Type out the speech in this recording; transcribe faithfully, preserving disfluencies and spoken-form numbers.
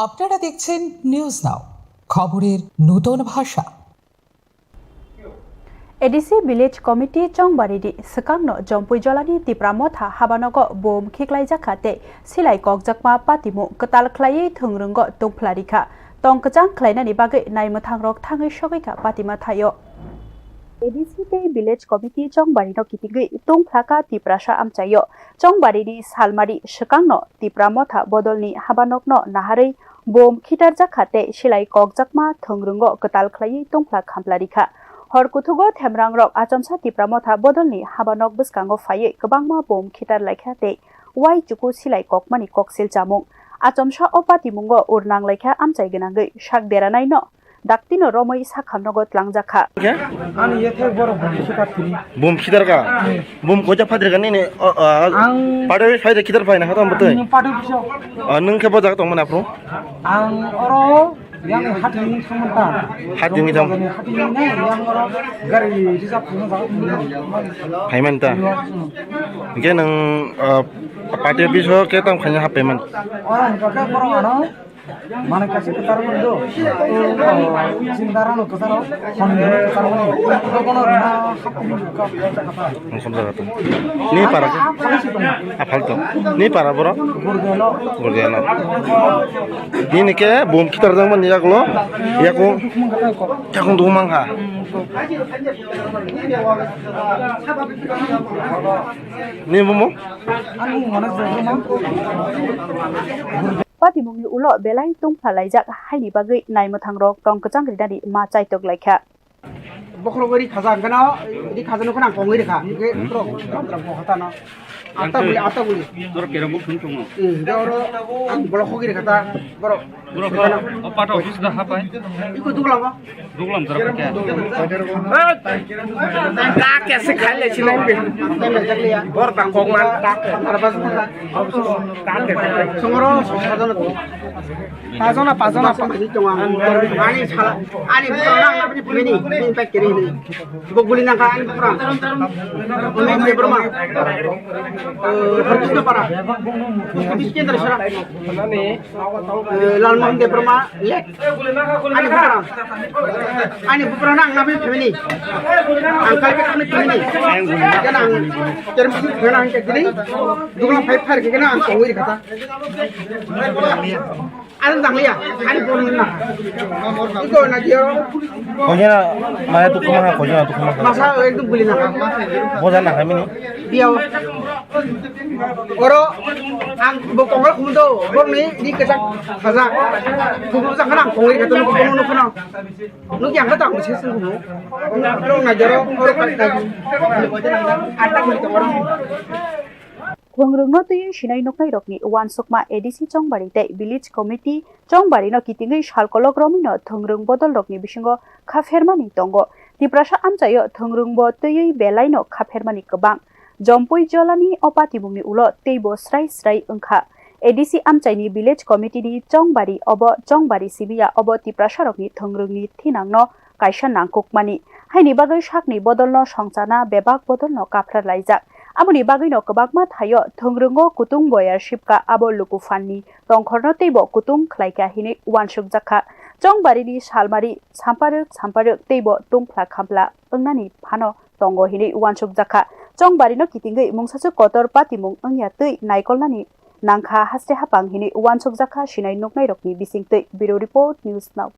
আপনারা দেখছেন news now, খবরের নতুন ভাষা। এডিসি ভিলেজ কমিটি চংবারিদি swkangno Jompui Jolani Tipra Motha habanogo bom khiklaijak kha tei silai kokjakma patimung kwtal khlaiwi thwngrwngo tungphla rikha. Tong kwchang khlainani bagwi naimwthangrok thangwi sogwi kha patima thaio. Edisi tei Village Committee Chongbarino kitingwi tungphlakha Tiprasa amchaio. Chongbarini salmari swkangno Tipra Motha bodolni habanokno naharwi bom khitarjakha tei silai kokjakma thwngrwngo kwtal khlaiwi tungphla khampla rikha. Hor kuthugo themrangrok achomsa Tipra Motha bodolni habanok bwskango phaiwi kwbangma bom khitar laikha tei wai chuku silai kokmani koksil chamung. Achomsa o patimungo urnang laikha amchai gwnangwi sak deranaino daktino romwi sakhamnogo tlangjakha. Ani yethek borok bom khitar thini. Bom khitar ka? Hmm. Bom koja phadir ka nini, o, o, Ang pado phaide khitar phaina khatam bwtwi? Ang pado piso. O, nwng khe bo jaga tongmani aphuru? Ang oro yang hati ni thamanta. Hati ni tham. Hati ni ne yang oro gari reserve thangna jaga tongmani. Phaimanta. Hmm. Hingke nwng, o, party office o khe tam khaina hap payment? Oro hingka khe borok ano Mane kaisa kwcharo mani do. Chini dara no kwcharo, honni no kwcharo mani. Dokono rina hapni ka. Ang somjak kha to. Ni para ke? Aphal to. Ni para boro? Gurgeno. Gurgeno. Nini ke bom khitar jang mani yaklo. Yakung. Yakung dugumang kha. Ni bumo? Ani mane jogma. Patimungni ulo belai tungphla laijak haini bagwi naimwthangrok tong kwchang rinani ma chaitok laikha. Bokhorok ri khaja hwnkhe no, ri khaja no khwnang kongwi rikha. Hwnkhe borok gram gram kong kha ta no. Atta guli, atta guli. Borok kerong bo phun tongo. Hmm, hwnkhe oro ang bolok khogwi rikha ta, borok. Borok o pato office da hapai. Iko duglam ba? Duglam jora khe. Ka kesi khaile sinai be. Bor tang kok man. Songoro sajana tu. Sajana pajana pa. Ani sala, ani bukro nang nabni pemeni, ni pek kiri ni. Bok guli nang ka ani bukro. Ni de broma. Eh, Harkisna para. Kendra sara. Eh, Lalmohan Debbarma late. Ani bukrang. Ani bukrang nang nabni family. Ang kalbe kami family. Jana ang termisi kena ang kediri. Dugla five fire kena ang kongwi kata. Ani danglia. Ani bon na. Iko na dio. Konyana maya tu kuma ha, konyana tu kuma ha. Masa ekdom guli na. Boja na kami ni. Diaw. Oro ang bo kongal khumdo, borni di kechak khaja. Khumdo jang khanang kongri khato nuk kono nuk kono. Nuk yang khato ang ses nuk. Oro na jaro oro ka ka. Atak nuk oro. Thwngrwngno twiwi sinai nuknairokni uansukma A D C Chongbari tei Village Committee Chongbarino kitingwi salkolok romwino thwngrwng bodolrokni bisingo kha phermani tongo. Tiprasa amchaio thwngrwngbo twiwi belaino kha phermani kwbang. Jompui Jolani o patimungni ulo teibo srai srai wngkha. A D C amchaini Village Committee ni Chongbari obo Chongbari simiya obo Tiprasarokni thwngrwngni thinangno kaisa nangkukmani. Haini bagwi sakni bodolno songchana bebak bodolno kaphra laijak. Aboni bagwino kwbangma thaio thwngrwngo kutung boyar sipka abo luku phanni tongkhorno teibo kutung khlaikha hinwi uansukjakha. Chongbarini salmari samparwk samparwk teibo tungphla khampla wngnani phano tongo hinwi uansukjakha. Chongbarino kitingwi mungsaswk kotor patimung wngya twi naikolnani nangkha haste hapang hinwi uansukjakha sinai nuknairokni bisingtwi. Bureau Report, News Now.